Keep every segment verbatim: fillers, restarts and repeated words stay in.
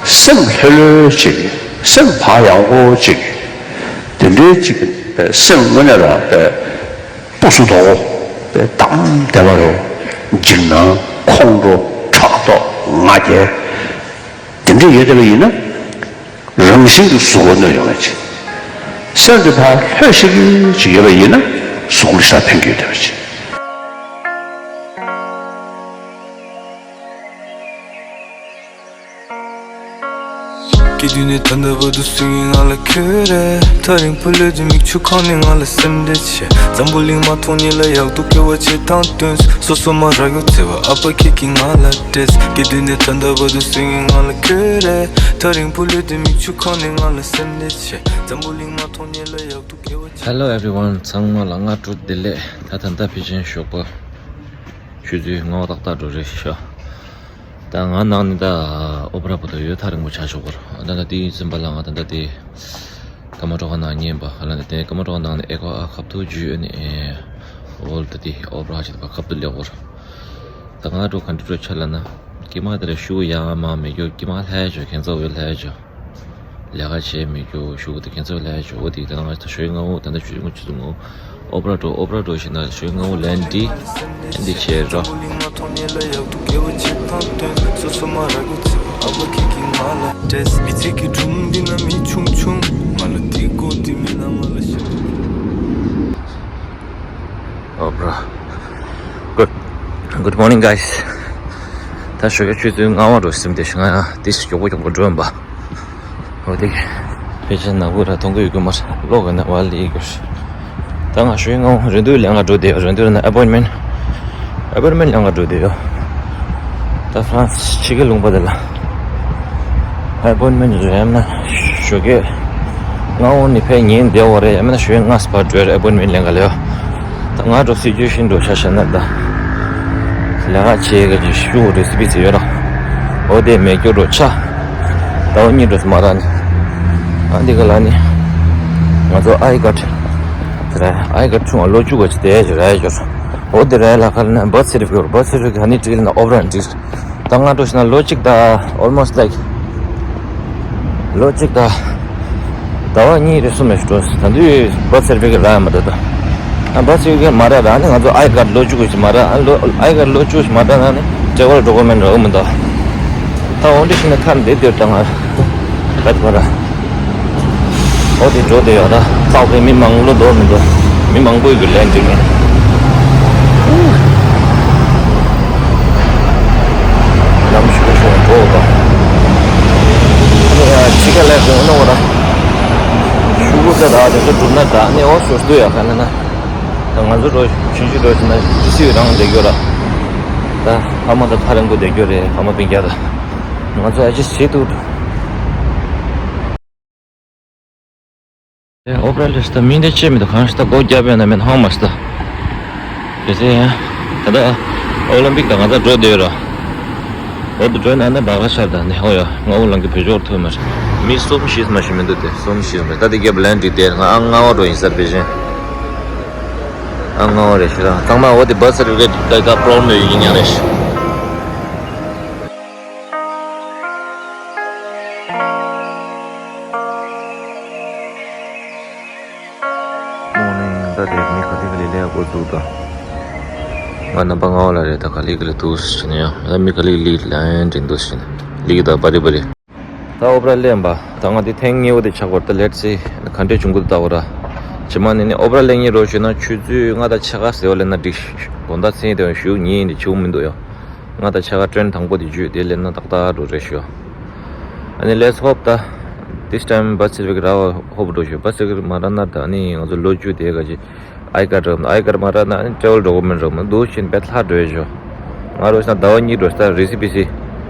སེམས་ལྷོད་ལྷོད་ཅིག་སེམས་བག་ཡངས་པོ་ཅིག་དེ་འདྲའི་ཅིག་སེམས་དངོས་གནས་རང་པའི་སྤུ་སུ་དོ་པའི་དམ་བདེ་བ་རོ། འཇིགས་སྣང་ཁོང་ཁྲོ་ཕྲག་དོག་ང་རྒྱལ་དེ་འདྲ་ཡོད་བསྡད་པ་ཡིན་ན། རང་བཞིན་གྱིས་གཟུགས་ལ་གནོད་ཡོང་བ་ཅིག་སེམས་དེ་བག་ལྷོད་ཤིག་ཅིག་ཡོད་པ་ཡིན་ན་གཟུགས་ལ་ཤ་ཕན་གྱི་ཡོད་བསྡད་པ་ཅིག་སྐྱེ་དུས་ནས་ད་ལྟ་བར་དུ་སུ་ཡིན་ང་ལ་ཁྱོད་རེད། ཐག་རིང་བུ་ལོས་ཀྱི་མིག་ཆུ་ཁོང་ནས་ང་ལ་སེམས་བདེ་བྱེད། འཛམ་བུ་གླིང་མ་མཐོང་ཉིད་ལ་ཡག་ཏུ་སྐྱེ་བ་བྱེད་དང་བསྟུན། སོ་སོ་མ་རག་ཡོད་བརྩེ་བ་ཨ་ཕ་ཁྱེད་ཀྱིས་ང་ལ་སྤྲད། སྐྱེ་དུས་ནས་ད་ལྟ་བར་དུ་སུ་ཡིན་ང་ལ་ཁྱོད་རེད། ཐག་རིང་བུ་ལོས་ཀྱི་མིག་ཆུ་ཁོང་ནས་ང་ལ་སེམས་བདེ་བྱེད། འཛམ་བུ་གླིང་མ་མཐོང་ཉིད་ལ་ཡག་ཏུ་སྐྱེ་བ་བྱེད། Hello everyone. ཚང་མ་ལ་སྔ་དྲོ་བདེ་ལེགས། ད་ད་ལྟ་ཕལ་ཆེར་ཞོགས་པ་ཆུ་ཚོད་ལྔ་པ་ཏག་ཏག་འགྲོ་རེད་ཤག་ད་ང་ནང་ནས་ད་ཨོ་པ་ར་བར་དུ་ཡོད། ཐག་རིང་པོ་ཆགས་ཆོག་པར། ད་ལྟ་དེ་ཡིན་ཙམ་པ་ལ་ང་ད་ལྟ་དེ་ཀརྨ་སྒྲོལ་དཀར་ནང་ཉན་པ་ལ་ནས་དེ་ཀརྨ་སྒྲོལ་དཀར་ནང་ནས་ཨེ་ཁོ་ཨ་ཁབ་ཏུ་འཇུས་ཨ་ནི་ཨོལ་ད་དེ་ཨོ་པ་ར་ཧ་ཅིག་ད་ཁབ་ཏུ་ལེགས་པར། ད་ང་འགྲོ་ག་འདྲ་འགྲོ་ཆ་ལ་ན་ཀྱེ་མ་དེ་ར་ཤུ་ཡ་མ་མེ་གྱོ་ཀྱེ་མ་ལྷ་ཡ་ཇོ་ཁྱེད་ཚོ་བས་ལྷ་ཡ་ཇོ། ལས་ཀ་བྱེད་མི་རྒྱུ་ཞུ་གི་འདུག་ཁྱེད་ཚོ་ལས་ཞུ་གི་འདུག་ད་ང་ཚོ་ཞོའི་ངོ་བོ་ད་ལྟ་ཞོའི་ངོ་ཆུ་ཚོད་ངོ་ཨོ་པ་ར་འགྲོ་ཨོ་པ་ར་འགྲོ་ཞེ་ན་ཞོའི་ངོ་བོ་ལན་འདི་འདི་བྱེད་རོགས། ཨོ་པ་ར། Good Good morning guys. ད་ཞོགས་ཀ་ཆུ་ཚོད་ལྔ་པ་འགྲོ་ཟིན་ཏེ་ང་ཡང་ཏིས་མགྱོགས་པོ་མགྱོགས་པོ་འགྲོ་ཡིན་པ། འོ་དེ། ཕལ་ཆེར་ནག་པོ་ར་མཐོང་གི་ཡོད་གི་མ་རེད། གློག་གི་ནག་པ་ལི་གི་རེད། ད་ང་ཞོགས་ཀ་ང་རེ་འདུག་ལེན་ག་འགྲོ་བསྡད་ཡོད། རེ་འདུག་ན་ཨ་པོ་ཡིན་མེན་ཨ་པོ་ཡིན་མེན་ལེན་ག་འགྲོ་བསྡད་ཡོད། ད་ཧྥ་རན་སི་ཕྱི་རྒྱལ་ལུང་པ་དེ་ལ། ཨ་པོ་ཡིན་མེན་རེད་ཡང་ན་ཞོགས་ཀ་ང་འོ་ནི་ཕལ་ཉིན་བསྡད་འོ་རེད། ཡང་མིན་ན་ཞོགས་ཀ་ང་སྤར་འགྲོ་རེད། ཨ་པོ་ཡིན་མེན་ལེན་ག་ལེ་ཡོད། ད་ང་འགྲོ་སྲིད་ཇུས་བཞིན་འགྲོ་ཆ་བཞག་ན་ད། ལས་ཀ་བྱེད་ག་ཅིག་ཤུ་རེ་སི་པི་ཟེར་ཡོད་ར། འོ་དེ་མེད་རྒྱུ་འགྲོ་ཆ། ཟླ་བ་གཉིས་འགྲོ་སི་མ་ར་ནི། ཨ་འདི་ག་ལ་ནི། ང་ཚོ་ཨའི་ཀར། དེ་ར་ཨའི་ཀར་ཆུང་བ་ལོ་བཅུ་ག་ཅིག་དེ་ཡ་ཅིག་ར་ཡ་ཅོར། འོ་དེ་ར་ཡ་ལ་ཁ་ལ་ན་བར་ཐི་སེར་ཊི་ཕི་ཀེཊ་བར་ཐི་སེར་ཊི་ཕི་ཀེཊ་ཧ་ནི་ཏྲིལ་ན་ཨོབ་ར་ནི་ཏྲིལ། ད་ང་འགྲོ་ཞིག་ན་ལོ་གཅིག་ད་almost like ལོ་གཅིག་ད་ཟླ་བ་གཉིས་རེ་གསུམ་རེ་འགྲོ་ད་དུས་བར་ཐི་སེར་ཊི་ཕི་ཀེཊ་རག་ཡ་མ་འདུག་ད་ཨ་བར་ཐི་སེར་ཊི་ཕི་ཀེཊ་མ་རག་ར་ནི་ང་ཚོ་ཨའི་ཀར་ལོ་བཅུ་གི་ཅིག་མ་རག་ཨ་ལོ་ཨའི་ཀར་ལོ་བཅུ་ཞིག་མ་རག་ན་ནི་ཊེ་རེ་ཝལ་ཌོ་ཀུ་མེན་ཊི་རག་གི་མི་འདུག་ད་འོན་ཏེ་ཞིག་ན་ཁར་འདི་སྟེར་ད་ང་ག་ཏི་བ་ར། འོ་དེ་འགྲོ་དེ་ཡོད་ད། ཚགས་པའི་མི་མང་ལོ་འདོར་མི་འདུག་མི་མང་པོའི་གི་ལན་འགྲིག་མེད། ལམ་ཞུ་ཞུ་འགྲོ་ད། ཨ་ནི་ཡ་ཕྱི་ཁ་ལས་དགོས་ན་འོ་ད། ཞུ་གུ་ས་ད་དེ་ཚོ་གྲུབ་ན་ད་ནི་འོ་ཞུ་སྡུ་ཡ་ཁ་ན་ན། ད་ང་ཚོ་འགྲོ་ཆུན་ཆུན་འགྲོ་ཞིག་ན་ཏི་སི་རང་འདེགས་ཡོད་ར། ད་ཕ་མ་ད་ཐག་རིང་པོ་འདེགས་ཡོད་རེད། ཕ་མ་སྤུན་ཀྱག་ད། ང་ཚོ་ཨ་ཅེ་སི་བྱེད་ཐུབ་འདུག་ཨོ་པ་ར་ལེ་ད་མི་འདི་ཅི་མི་འདུག་གང་ཞིག་ད་སྒོ་རྒྱབ་ཡོད་ན་མེད་ཧང་མ་ཞིག་ད། གལ་སྲིད་ཡང་། ད་ལྟ་ཨོ་ལིམ་པིག་ད་ང་ཚ་འགྲོ་བསྡད་ཡོད་ར། འོ་དུ་འགྲོ་ན་ནི་བག་ལ་ཤར་ད་ནི་ཨོ་ཡ་ང་འོ་ལང་གི་བེད་སྤྱོད་ཐོན་མ་རེད། མི་གསུམ་བཞི་མ་ཞིག་མི་འདུག་སྟེ་གསུམ་བཞི་མ་རེད། ད་དེ་རྒྱབ་ལན་འགྲིག་སྟེ་ང་ཨང་ལྔ་པ་འགྲོ་ཡིན་སར་བེ་ཞིན། ཨང་ལྔ་པ་རེད་ཤི་ར་ཚང་མ་འོ་དེ་བར་ཐི་སེར་ཊི་ཕི་ཀེཊ་ད་ད་པོ་རོ་བི་ལེམ་ཡོད་ཀྱི་ཉག་རེད་ཤི། མོ་ནི་ད་དེ་མི་ག་ལེ་ག་ལེ་ལས་འགོ་འཛུགས་དང་། ང་རྣམ་པ་ལྔ་པ་ལ་རེད། ད་ག་ལེ་ག་ལེ་འདུག་ཟེར་ནས་ཡང་ད་མི་ག་ལེ་ལི་ལན་འདྲེན་འདུག་ཟེར་ནས་ལི་གི་ད་པ་རི་པ་རི། ད་ཨོ་པ་ར་ལེན་པ་ད་ང་དེ་ཐེངས་གཉིས་པ་དེ་ཆགས་པར་ད་ལེ་ཊི་སི་ག་འདྲས་བྱུང་གི་འདུག་ལྟ་བ་ར། ཇི་མ་ནི་ནི་ཨོ་པ་ར་ལེན་ངེས་རོགས་ཞུས་ན་ཆུ་ཚོད་ལྔ་དང་ཕྱེད་ཀ་ཟེར་བ་ལེན་ན་འགྲིག་ཤག་དགོང་དག་མཚན་དེ་ཞུ་ཉིན་དེ་བྱུང་མི་འདུག་ཡ། ང་དང་ཆ་ག་ཊེན་དང་པོ་དེ་བརྒྱུད་དེ་ལེན་ན་ཏག་ཏག་འགྲོ་རེད་ཤོ། ཨ་ནི་let's hope ད། This time བར་ཐི་སེར་ཊི་ཕི་ཀེཊ་རག་པ་ཧོབ་འགྲོ་ཤོ། བར་ཐི་སེར་ཊི་ཕི་ཀེཊ་མ་རག་ན་ད་ཨ་ནི་ང་ཚོ་ལོ་རྒྱུས་དེ་ག་ཅི། ཨའི་ཀར་རག་ན་ཨའི་ཀར་མ་རག་ན་ཨ་ནི་ཊེ་རེ་ཝལ་ཌོ་ཀུ་མེན་ཊི་རག་མ་འདུག་ཕྱིན་པས་ལྷ་འགྲོ་ཤོ། ང་རོ་ཤ་ཟླ་བ་གཉིས་འགྲོ་ཤ་རི་སི་པི་སི།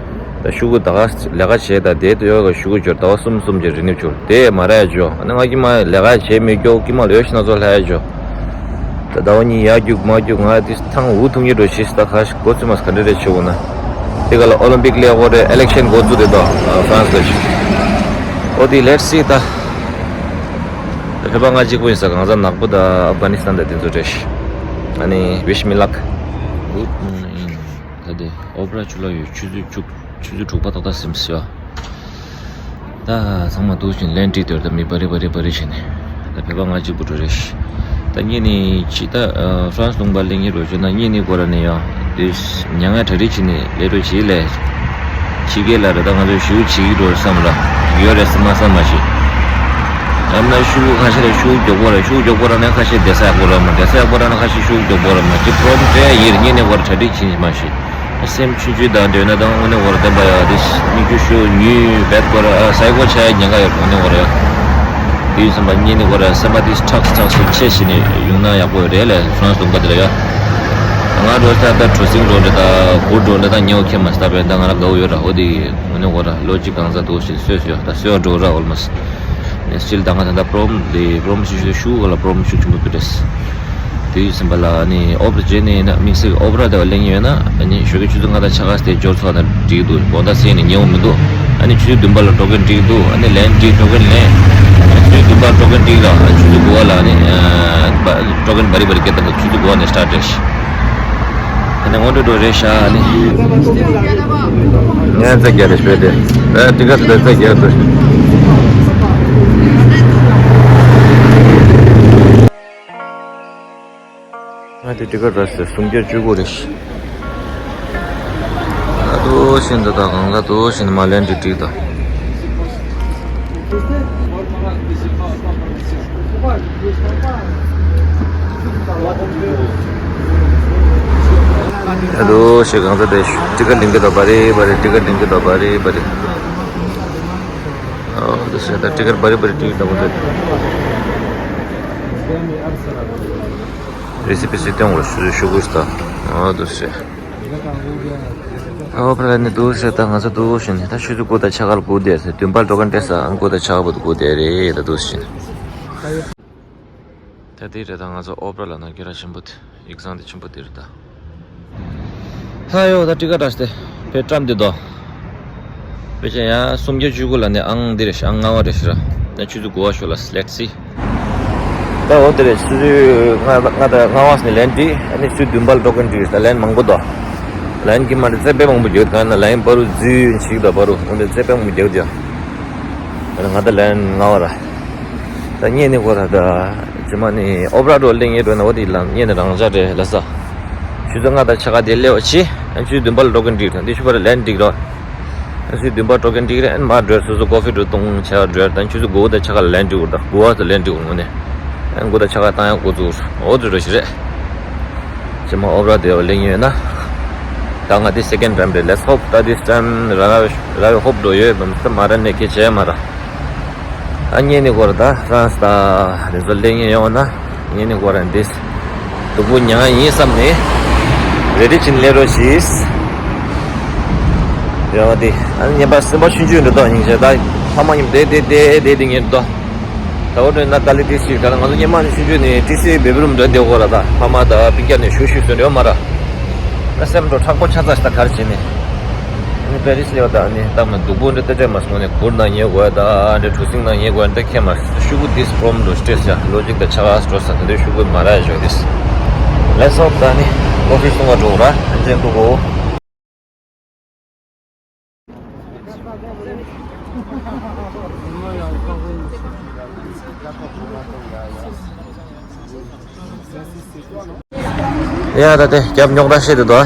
ད་ཤུ་གུ་ད་ག་ལས་ཀ་བྱེད་ད་དེ་དུ་ཡོད་ག་ཤུ་གུ་འབྱོར་ཟླ་བ་གསུམ་གསུམ་གྱི་རི་ནིབ་འབྱོར་དེ་མ་རག་ཤོ། ཨ་ནི་ང་ཀྱི་མ་ལས་ཀ་བྱེད་མི་སྐྱོ་ཀྱི་མ་ལོས་ཤི་ན་ཚོ་ལྷ་ཤོ། ད་ཟླ་བ་གཉིས་ཡར་རྒྱུག་མར་རྒྱུག་ང་དེ་ཐང་འུ་ཐུང་གི་འགྲོ་ཤེས་ད་ཁ་ཤས་འགོ་ཚུགས་མ་ག་འདྲ་རེད་ཆེ་བོ་ན། དེ་ག་ལ་ཨོ་ལིམ་པིག་ལས་འོ་རེད་ཨི་ལེག་ཤན་འགོ་ཚུགས་དེ་དོ་ཧྥ་རན་སི་ལ་ཤི། ཨོ་དེ་let's see ད། ཕེབས་པ་ང་གཅིག་པུ་ཡིན་ས་གང་ཟག་ནག་པོ་ད་ཨབ་གྷ་ནི་སི་ཐན་ད་དེ་ཚོ་རེད་ཤི། ཨ་ནི་wish me luck. Good morning. ད་དེ་ཨོ་པ་ར་ཆུ་ལ་ཡོད་ཆུ་ཚོད་བཅུ་ཆུ་ཚོད་དྲུག་པ་ཏག་ཏག་ཟིན་སོ། ད་ཚང་མ་འདུག་བཞིན་ལན་བྲིས་དོར་ད་མི་བ་རི་བ་རི་བ་རི་བྱས་ནས་ད་བོད་པ་ང་གཅིག་པུ་འགྲོ་རེད། ད་ངེད་ནི་ཕྱི་ད་ཧྥ་རན་སི་ལུང་པ་གླེང་གི་རོགས་བྱོས་ན་ངེད་ནི་སྐོར་ར་ནས་ཡང་དེ་མྱ་ངན་གྲ་སྒྲིག་བྱས་ནས་ལས་འགྲོ་བྱེད་ལས་ཕྱི་རྒྱལ་ལ་རེད། ད་ང་ཚོ་ཞུ་བྱེད་ཀྱི་འགྲོ་བསམ་ལ་ཡོད་རེད་བསམ་མ་བསམ་མ་ཤེས། ཡང་ན་ཤུགས་ཁ་ཤས་ལ་ཤུགས་མགྱོགས་པོ་ར་ཤུགས་མགྱོགས་པོ་ར་ནས་ཁ་ཤས་བསྡད་ས་ཡག་པོ་ར་མ་བསྡད་ས་ཡག་པོ་ར་ན་ཁ་ཤས་ཤུགས་མགྱོགས་པོ་ར་མ་ཅི་པྲོབ་ལེམ་འདྲ་ཡིན་ངེད་ནི་སྐོར་གྲ་སྒྲིག་བྱེད་མ་ཤེས། སེམས་ཆུང་ཆུང་དང་འདོད་ན་དང་དངོས་གནས་བར་བདེན་པ་ཡ་དེ་མིག་ཆུ་ཤོར་ཉུལ་བད་སྐོར་ཨ་སའི་གོ་ཆ་ཡ་ཉེན་ཁ་ཡོད་དངོས་གནས་བར་ཡ། དེ་ཡིན་ཙམ་པ་གཉིས་ནི་བར་ཡ་སེམས་པ་དེ་ཁྲག་ཁྲག་སུ་ཆེ་ཞིག་ནས་ཡོང་ན་ཡག་པོ་ཡོད་རེད་ལས་ཧྥ་རན་སི་ལུང་པ་དེ་ལ་ཡ། ང་འགྲོ་ས་ད་གྲུ་གཟིངས་འགྲོ་འདྲ་ད་གུར་འགྲོ་འདྲ་ད་ཉེ་བོ་ཁྱེད་མ་སྟབས་ཡ་ད་ང་ར་དགའ་བོ་ཡོད་ར་འོ་དེ་དངོས་གནས་བར་ལོ་གཅིག་གང་ཟ་འདུག་ཞེས་སོས་སོས་ད་སོས་འགྲོ་ར་ཨོལ་མོ་སི་ནས་སྤྱིར་ད་ང་ད་ད་པྲོབ་ལེམ་དེ་པྲོབ་ལེམ་ཤུ་ཤུ་ཤུ་ག་ལ་པྲོབ་ལེམ་ཤུ་ཆེན་པོ་བུད་རེད། དེ་ཡིན་ཙམ་པ་ལ་ནི་ཨོབ་ར་རྗེས་ནས་ན་དམིགས་བསལ་ཨོབ་ར་དེ་བ་གླེང་ཡོད་ན་ནི་ཞོགས་ཀའི་ཆུ་ཚོད་ལྔ་དང་ཕྱེད་ཀ་དེ་འབྱོར་ཚོགས་ན་འགྲིག་འདུག་དགོང་དག་སེ་ནས་ཉེ་བོ་མི་འདུག་ཨ་ནི་ཆུ་ཚོད་བདུན་པ་ལ་འགྲོ་མཁན་འགྲིག་འདུག་ཨ་ནི་ལན་འགྲིག་འགྲོ་མཁན་ལན། ཨ་ཆུ་ཚོད་བདུན་པ་འགྲོ་མཁན་འགྲིག་ལ་ཨ་ཆུ་ཚོད་དགུ་པ་ལ་ནི་འགྲོ་མཁན་བ་རི་བ་རི་སྐད་བཏང་ཆུ་ཚོད་དགུ་པ་ནས་སི་ཊར་ཊི་རེད། ཨ་ནི་སྔོན་འགྲོ་འགྲོ་རེད་ཤག་ཨ་ནི། ངས་རྩ་རྒྱག་རེད་ཞུས་ཏེ། ཨ་ཊི་ཀེ་ཊི་རྩ་རྒྱག་དགོས། ང་དེ་ཊི་ཀེ་ཊི་ར་སེ་སུམ་བརྒྱ་བཅུ་དགུ་རེད། ད་དུ་ཤིན་ཏུ་ད་གང་ལ་དུ་ཤིན་མ་ལན་ཏི་ཏི་ད། ད་དུ་ཤི་གང་ས་དེ་ཊི་ཀེ་ཊི་ལིང་གི་ད་བ་རེ་བ་རེ་ཊི་ཀེ་ཊི་ལིང་གི་ད་བ་རེ་བ་རེ། ཨོ་དུ་ཤི་ད་ཊི་ཀེ་ཊི་བ་རེ་བ་རེ་ཊི་ཀེ་ཊི་ད་བ་རེ། རེ་སི་པི་སི་སྟོན་དགོས་ཞུ་ཞུ་དགོས་ད། ཨོ་དུ་ཤི། ཨོ་ཕ་ལ་ནི་དུ་ཤི་ད་ང་ཚོ་དུ་ཤི་ནི་ད་ཆུ་ཚོད་དགུ་དང་ཕྱེད་ཀ་ལ་སྒུག་བསྡད་ཟེར་བདུན་པ་འགྲོ་མཁན་སྤྲད་ས་ཨང་དགུ་དང་ཕྱེད་ཀ་བར་དུ་སྒུག་བསྡད་རེད་ད་དུ་ཤི་ནི། ད་དེ་རེད་ད་ང་ཚོ་ཨོ་ཕ་ལ་ན་སྐད་གྲགས་ཆེན་པོ་དེ་ཡིག་ཚང་དེ་ཆེན་པོ་དེ་རེད་ད། ད་ཡོད་ད་ཊི་ཀེ་ཊི་ར་སྟེ་བེ་ཊམ་དེ་དོ། བེ་ཆ་ཡ་སུམ་བརྒྱ་བཅུ་དགུ་ལ་ནི་ཨང་འདི་རེད་ཤག་ཨང་ལྔ་བ་རེད་ཤག་ར། ད་ཆུ་ཚོད་དགུ་བ་ཤོད་ལ་let's see། ད་འོ་དེ་རེད་ཆུ་ཚོད་ལྔ་ལྔ་དང་ལྔ་བ་ནི་ལན་འགྲིག་ཨ་ནི་ཆུ་ཚོད་བདུན་པ་ལ་འགྲོ་མཁན་འགྲིག་ད་ལན་མང་པོ་འདུག་ལན་གྱི་མ་རེད་རྩེ་དཔེ་མང་པོ་རྒྱག་ག་ན་ལན་པ་རུ་རྫུས་ཞིག་ད་པ་རུ་འོ་འདི་རྩེ་དཔེ་མང་པོ་རྒྱག་རྒྱག་ང་ད་ལན་ལྔ་བ་ར། ད་ངས་ནི་ཁོ་ད་ད་ཇི་མ་ནི་ཨོ་པ་ར་འགྲོ་གླེང་ངེས་འགྲོ་ན་འོ་དེ་ལ་ངས་ནི་རང་འཇགས་རེད་ལ་ས། ཆུ་ཚོད་ལྔ་དང་ཕྱེད་ཀ་དེ་སླེབས་པ་ཆེ། ཨ་ཆུ་ཚོད་བདུན་པ་ལ་འགྲོ་མཁན་འགྲིག་རེད་འདི་ཆུ་བར་ལན་འགྲིག་རོགས། ཨ་ཆུ་ཚོད་བདུན་པ་འགྲོ་མཁན་འགྲིག་རེད་ཨ་མ་འགྲོ་སོ་སོ་ཀོ་ཧྥི་འགྲོ་གཏོང་བྱ་འགྲོ་ད་ཆུ་ཚོད་དགུ་པ་དང་ཕྱེད་ཀ་ལ་ལན་འགྲིག་དགུ་པ་དང་ལན་འགྲིག་དགོས་ནས། ཨ་དགུ་དང་ཕྱེད་ཀ་བཏང་ཡག་འགོ་འཛུགས་འོ་དུ་འགྲོ་ཞིག་རེད། ཇི་མ་ཨོ་པ་ར་དེ་བ་གླེང་ཡོད་ན། ད་ང་དེ་སེ་ཀེན་ཌི་ཊའིམ་རེད་let's hope ད་this time ར་ར་བའི་ཧོབ་འགྲོ་ཡོད་མ་མ་ར་ནས་ཁྱེད་བྱས་མ་ར། ཨ་ངས་ནི་གོ་ར་ད་ཧྥ་རན་སི་ད་རེ་ཟོ་གླེང་ངེས་ཡོང་ན་ངས་ནི་གོ་ར་འདིས་སྡུག་པོ་མྱངས་ཡིན་བསམ་ནས་རེ་ཌི་ཅིན་ལས་རོ་ཞིས་ཡོང་དེ་ཨ་ཉན་པ་སེམས་པ་ཆུང་ཆུང་འདྲ་དོ་སྙིང་རྗེ་ད་ཕ་མ་མཉམ་བསྡད་བསྡད་བསྡད་བསྡད་དེ་ངས་འདུག་ད་འོ་དེ་ན་ཏཱ་ལི་ཏི་སི་ག་ལ་ང་ཚོ་སྔོན་མ་ནས་ཆུང་ཆུང་ནས་ཏི་སི་བེ་བི་རུམ་འདྲ་བསྡད་གོ་ར་ད་ཕ་མ་ད་སྤུན་ཀྱག་ནས་ཞུ་ཞུ་ཟེར་ཡོད་མ་ར། ད་སེམས་འགྲོ་མཁྲེགས་པོ་ཆགས་ཚར་ཞིག་ད་ག་རེ་བྱེད་ནས། ཨ་ནི་པེ་རི་སི་ལེ་བ་ད་ཨ་ནི་ད་མ་སྡུག་པོ་འདྲ་ཏེ་ཏེ་མ་སོང་ནས་གུར་ནང་ཉལ་དགོས་ད་འདྲ་གྲུ་གཟིངས་ནང་ཉལ་དགོས་ད་ཁྱེད་མ་ཤུ་གུ་ཏིས་པོམ་འགྲོ་སྤྲད་ས་ལོ་ཅིག་ད་ཆགས་ཨ་སྤྲོ་ས་ད་འདྲ་ཤུ་གུ་མ་ར་ཞོག་ཏིས། ལེ་སོག་ད་ནི་ཀོ་ཧྥི་སོང་བ་འགྲོ་ར་ཨ་ཅན་ཏུ་གོ། ཡ་ད་དེ་རྒྱབ་རྙོག་དྲ་བཤད་དེ་དོ།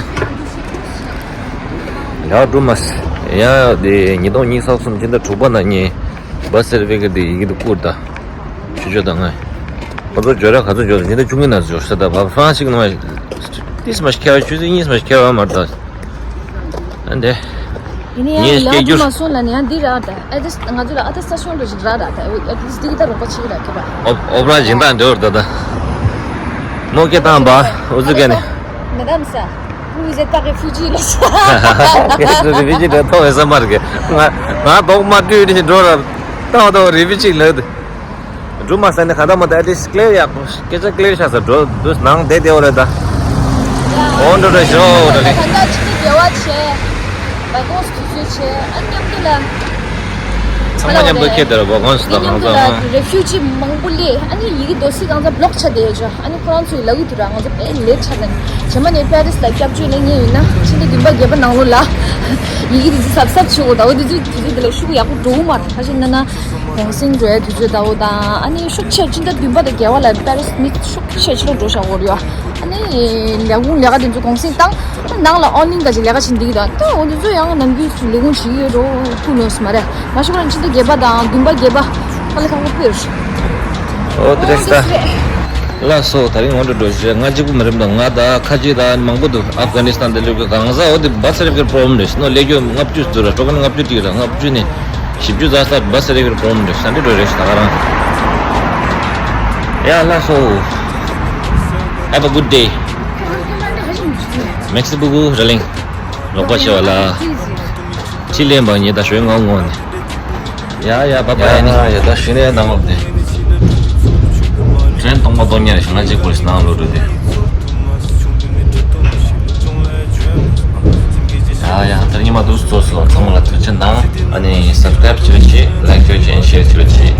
ཡ་སྒྲུབ་མ་སི། ཡ་དེ་ཉིས་སྟོང་ཉི་ཤུ་རྩ་གསུམ་ཕྱི་ཟླ་དྲུག་པ་ན་ངས་བ་སེར་བེ་གི་དེ་ཡི་གེ་དེ་བསྐུར་ད། ཆུ་ཆོད་ད་ང་། ཁོ་ཚོ་འབྱོར་ཡ་ག་ཚོད་འབྱོར་ད་ཉིས་སྟོང་བཅུ་གཉིས་ན་འབྱོར་ས་ད་བ་ཧྥ་རན་སི་ནང་ཏིས་མ་ཤི་ཁྱེར་བ་ཆུ་ཚོད་གཉིས་མ་ཤི་ཁྱེར་བ་མ་ད། ཨ་འདྲེ། ཡིན་ཡང་ངས་ཡར་སྐད་འགྲོ་སྒྱུར། མ་སོང་ལ་ནི་ཡང་འདི་ར་ད་ཨ་ཏི་ང་ཚོ་ལ་ཨ་ཏི་སྟ་ཤོན་འགྲོ་ཞིག་ར་ར་ད་ཨ་ཏི་འདི་གི་ད་རོགས་པ་ཆེ་གི་ར་ཁྱོད་པ། ཨོ་ཨོ་པ་ར་སྦྱིན་བདག་འདྲ་བར་ད་ད། མོ་སྐད་བཏང་པ་ཨུ་ཟུ་ག་ནི། Madame ça, vous vous êtes pas réfugié là ça? ངས་རི་ཕི་ཇི་འདྲ་ཐོབ་བས་བསམ་པར་གི་ང་ང་རྡོག་མ་བཀྲུས་ནས་འགྲོ་ར་ཏག་ཏག་རི་ཕི་ཇི་ལབ་དུས། སྒྲུབ་མ་ཟ་ནས་ག་ད་མ་ད་ཨ་ཏི་ཀླེར་ཡག་པོ་སྐད་ཆ་ཀླེར་ཤག་ས་འགྲོ་འདུག་ནང་བསྡད་བསྡད་འོ་རེད་ད། འོ་འགྲོ་འགྲོ་ཤོག་འགྲོ་ནས། ད་ལྟ་ཅི་ནས་དགེ་བ་བྱས། ད་གོང་སུ་དུས་ཚོད་བྱས་ཨ་མཉམ་དུ་ལ། ཚང་མ་མཉམ་དུ་ཁྱེད་དེར་བ་གོང་སུ་དང་གང་ཚང་མ། རེ་ཕིའུ་ཇི་མང་པོ་སླེབས། ཨ་ནི་ཡི་གེ་འདོགས་སྲིད་གང་ཚང་བློག་ཆགས་བསྡད་ཡོད་ཅོ། ཨ་ནི་ཁོ་རང་ཚོའི་ལབ་ཀྱི་འདུག་ར། ང་ཚོ་དཔེ་ལེཊ་ཆགས་ད་ནི། རྗེས་མ་ནས་པེ་རིས་ལ་སྐྱབས་བཅོལ་ནས་ངས་ཡིན་ན་ཕྱི་ཟླ་བདུན་པ་བརྒྱད་པ་ནང་ལོགས་ལ་ཡི་གེ་དེ་ཚོ་གཟབ་གཟབ་བྱེད་དགོས། ཟླ་བ་དེ་ཚོ་དེ་ཚོ་དེ་ལ་ཤུགས་ཡག་པོ་འགྲོ་གི་མ་རེད། ཁ་ཤས་ན་ན་གུང་སེང་འགྲོ་ཡ་དུས་ཚོད་ཟླ་བ་དང་། ཨ་ནི་ཤུགས་ཆེ་ཕྱི་ཟླ་བདུན་པ་དང་བརྒྱད་པ་ལ་པེ་རིས་མི་ཤུགས་ཆེ་ཕྱི་ལོགས་འགྲོ་བཞག་གོ་རེད་ཡ། ཨ་ནི་ལས་ཁུངས་ལས་ཀ་དེ་ཚོ་གུང་སེང་བཏང་། ནང་ལ་ཨོན་ལིན་ག་ཅིག་ལས་ཀ་བྱེད་འདི་གི་དང་། ད་འོ་འདི་ཚོ་ཡང་ནམ་རྒྱུན་ལས་ཁུངས་བྱེད་ཀྱི་ཡོད་འགྲོ། ཁུ་ནོ་སི་མ་རེད། མ་ཤོག་རང་ཕྱི་ཟླ་བརྒྱད་པ་དང་བདུན་པ་བརྒྱད་པ་ཨ་ལ་ཁག་པོ་ཕེབས། ཨོ་དེ་རེད་ད། ལགས་སོ། ད་རིང་ངོ་འདྲ་འགྲོ་ཞེས་ང་གཅིག་པུ་མི་རེད་འདུག་ང་ད་ཁ་ཅིག་ད་མང་པོ་འདུག་ཨབ་གྷ་ནི་སི་ཐན་དེ་ལུགས་གང་ཟག་འོ་དེ་བ་ས་རེབ་ཀྱི་པྲོ་བྷ་ལེམ་རེད་ནོ། ལས་རྒྱུ་ལྔ་བཅུ་ཟུར་ར་ཀྲོ་ཀན་ལྔ་བཅུ་ཏིག་ར་ལྔ་བཅུ་ནས་བཞི་བཅུ་རྩ་ས་བ་ས་རེབ་ཀྱི་པྲོ་བྷ་ལེམ་རེད། ས་འདི་འགྲོ་རེད་ད་ག་རང་། ཡ་ལགས་སོ། Have a good day. Merci beaucoup ར་ལིང་། རོགས་པ་བྱེད་པ་ལ། ཕྱི་ལན་པ་ཉེ་ད་ཞོའི་ངའོ་ངོ་ནས། ཡ་ཡ་བ་བ་ཡ་ནི། ཡ་ད་ཞི་ནས་ནང་ལོག་དེ། ཁྲེན་སྟོང་པ་སྟོང་ཉར་ཞིང་ལ་གཅིག་པོ་ཞིག་ནང་ལོག་འགྲོ་དེ། ཡ་ཡ་ད་ཉི་མ་དུས་སུ་ཚོགས་སུ་ཚང་མ་ལ་ཐུགས་རྗེ་གནང་། ཨ་ནི་སབ་སི་ཀ་རབ་བྱེད་ཅིག་ལའིཀ་བྱེད་ཅིག་ཤེར་བྱེད་ཅིག